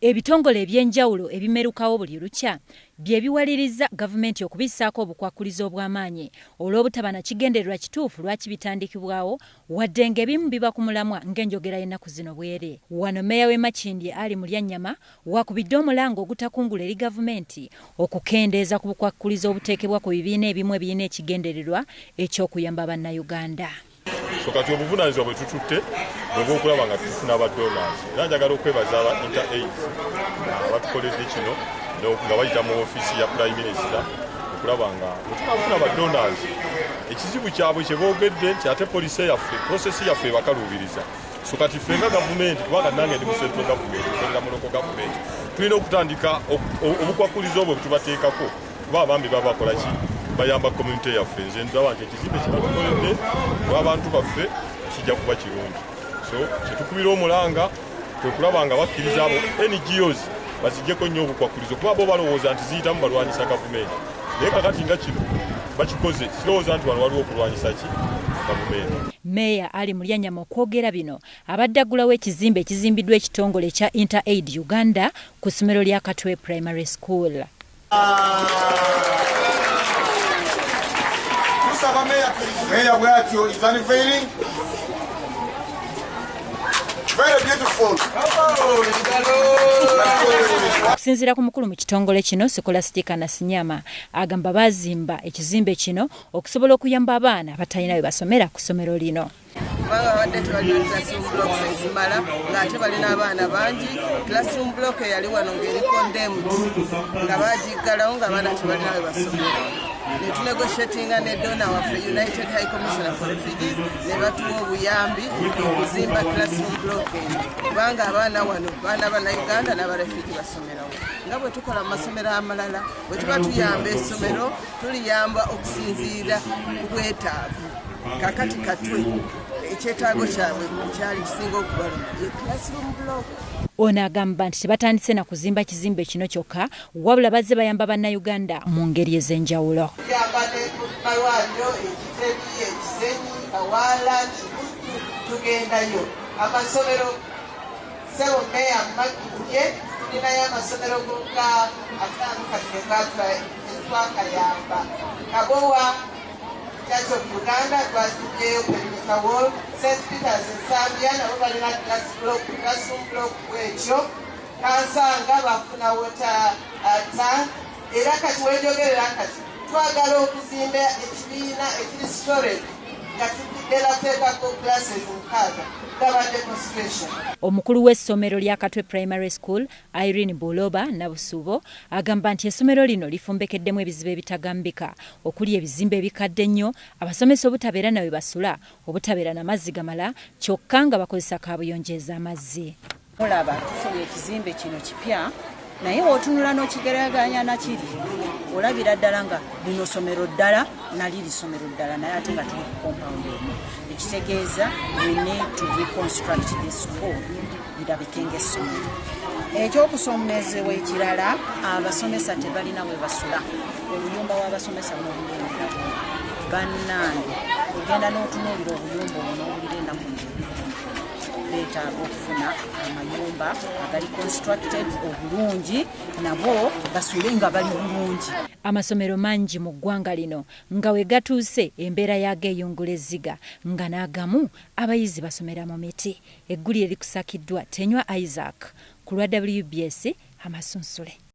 Ebitongole eby'enjawulo ebimerukawo buli lukya bye biwaliriza gavumenti okubissaako obukwakulizo obw'amaanyi olw'obutaba na kigendererwa kituufu lwaki bitandikibwawo, wadde ng'ebimu biba ku mulamwa ng'enjogera y'ennaku zino bw'eri. Wano Mmeeya w'e Makindye Ali Mulyannyama wakubidde omulanga ogutakungula eri gavumenti okukendeeza ku bukwakulizo obuteekebwa ku bibiina ebimu ebirina ekigendererwa eky'okuyamba Bannayuganda. So kati obuvunaanyizibwa bwe tututte bwe bw'okulaba nga tufuna aba donors, era njagala okwebaza aba Inter Aid abatukoledde kino nga bayita mu ofiisi ya Prime Minister okulaba nga bwe tunafuna aba donors ekizibu kyabwe kye boogedde nti ate policy yaffe, process yaffe ebakaluubiriza. So kati ffe nga gavumenti, kubanga nange ndi mu central government, nkolera mu local government, tulina okutandika obukwakulizo obwo bwe tubateekako kuba abambi baba bakola ki, bayamba community yaffe. Nze ndaba nti ekizimbe kye batukoledde olw'abantu baffe kijja kuba kirungi. So kyetukubira omulanga kwe kulaba nga bakkiriza abo NGOs baziggyeko nnyo obukwakulizo, kuba bo balowooza nti ziyitamu balwanyisa gavumenti, naye kakati nga kino bakikoze sirowooza nti wano waliwo okulwanyisa ki gavumenti. Mmeeya Ali Mulyannyama okwogera bino abadde aggulawo ekizimbe ekizimbiddwa ekitongole ekya Inter Aid Uganda ku ssomero lya Katwe Primary School. Tusaba meya bw'atyo is unveiling. Very beautiful. Okusinziira ku mukulu mu kitongole kino Scholastica Nasinyama agamba baazimba ekizimbe kino okusobola okuyamba abaana abatalina we basomera ku ssomero lino. Kubanga babadde tebalina classroom blocks ezimala, ng'ate balina abaana bangi. Classroom block eyali wano ng'eri condemned, nga bagiggalawo ng'abaana tebalina we basomera. Ne tunegotiatinga ne donor waffe United High Commissioner for Refugees, ne batuwa obuyambi okuzimba classroom block eno, kubanga abaana wano baana bannayuganda n'abarefugee basomerawo. Nga bwe tukola mu masomero amalala, bwe tuba tuyamba essomero tuliyamba okusinziira ku bwetaavu. Kakati Katwe ekyetaago kyabwe kyali kisinga okubaluma ye classroom block. Ono agamba nti tebatandise na kuzimba kizimbe kino kyokka, wabula bazze bayamba Bannayuganda mu ngeri ez'enjawulo. Tuyamba ne ku malwaliro Ekitebi, Ekisenyi, Kawaala, Kibuttu, tugendayo. Amasomero, ssebo Mmeeya Makindye, tulinayo amasomero nga 5 kati getwakayamba. Kabowa Church of Uganda twazibyeyo perimeter wall. St Peters e Nsambya nabo balina classroom block bwekyo. Kansanga bafuna water tank. Era kati wenjogerera kati twagala okuzimba ekibiina ekiri storage nga tugenda teekako classes 6 gaba demonstration. Omukulu w'essomero lya Katwe Primary School Irene Buloba Nabusubo agamba nti essomero lino lifumbekeddemu ebizibu ebitagambika, okuli ebizimbe ebikadde ennyo, abasomesa obutabeera nawe basula, obutabeera na mazzi gamala, kyokka nga bakozesa kaabuyonjo ez'amazzi. Mulaba tufunye ekizimbe kino kipya, naye w'otunula n'okigeraganya na kiri olabira ddala nga lino ssomero ddala nali lisomero ddala, naye ate nga tuli ku compound emu. Ekitegeeza we need to reconstruct this school lirabike ng'essomero. Ekyokusomezebwa ekirala, abasomesa tebalina we basula. Obuyumba bw'abasomesa n'obulengera bannange, ogenda n'otunuulira obuyumba obwo n'owulira ennaku beetaaga okufuna amayumba agali constructed obulungi, nabo basule nga bali bulungi. Amasomero mangi mu ggwanga lino nga we gatuuse embeera yaago eyungula ezziga, nga n'agamu abayizi basomera mu miti. Eggulire likusakiddwa Tenywa Isaac ku lwa WBS Amasunsule.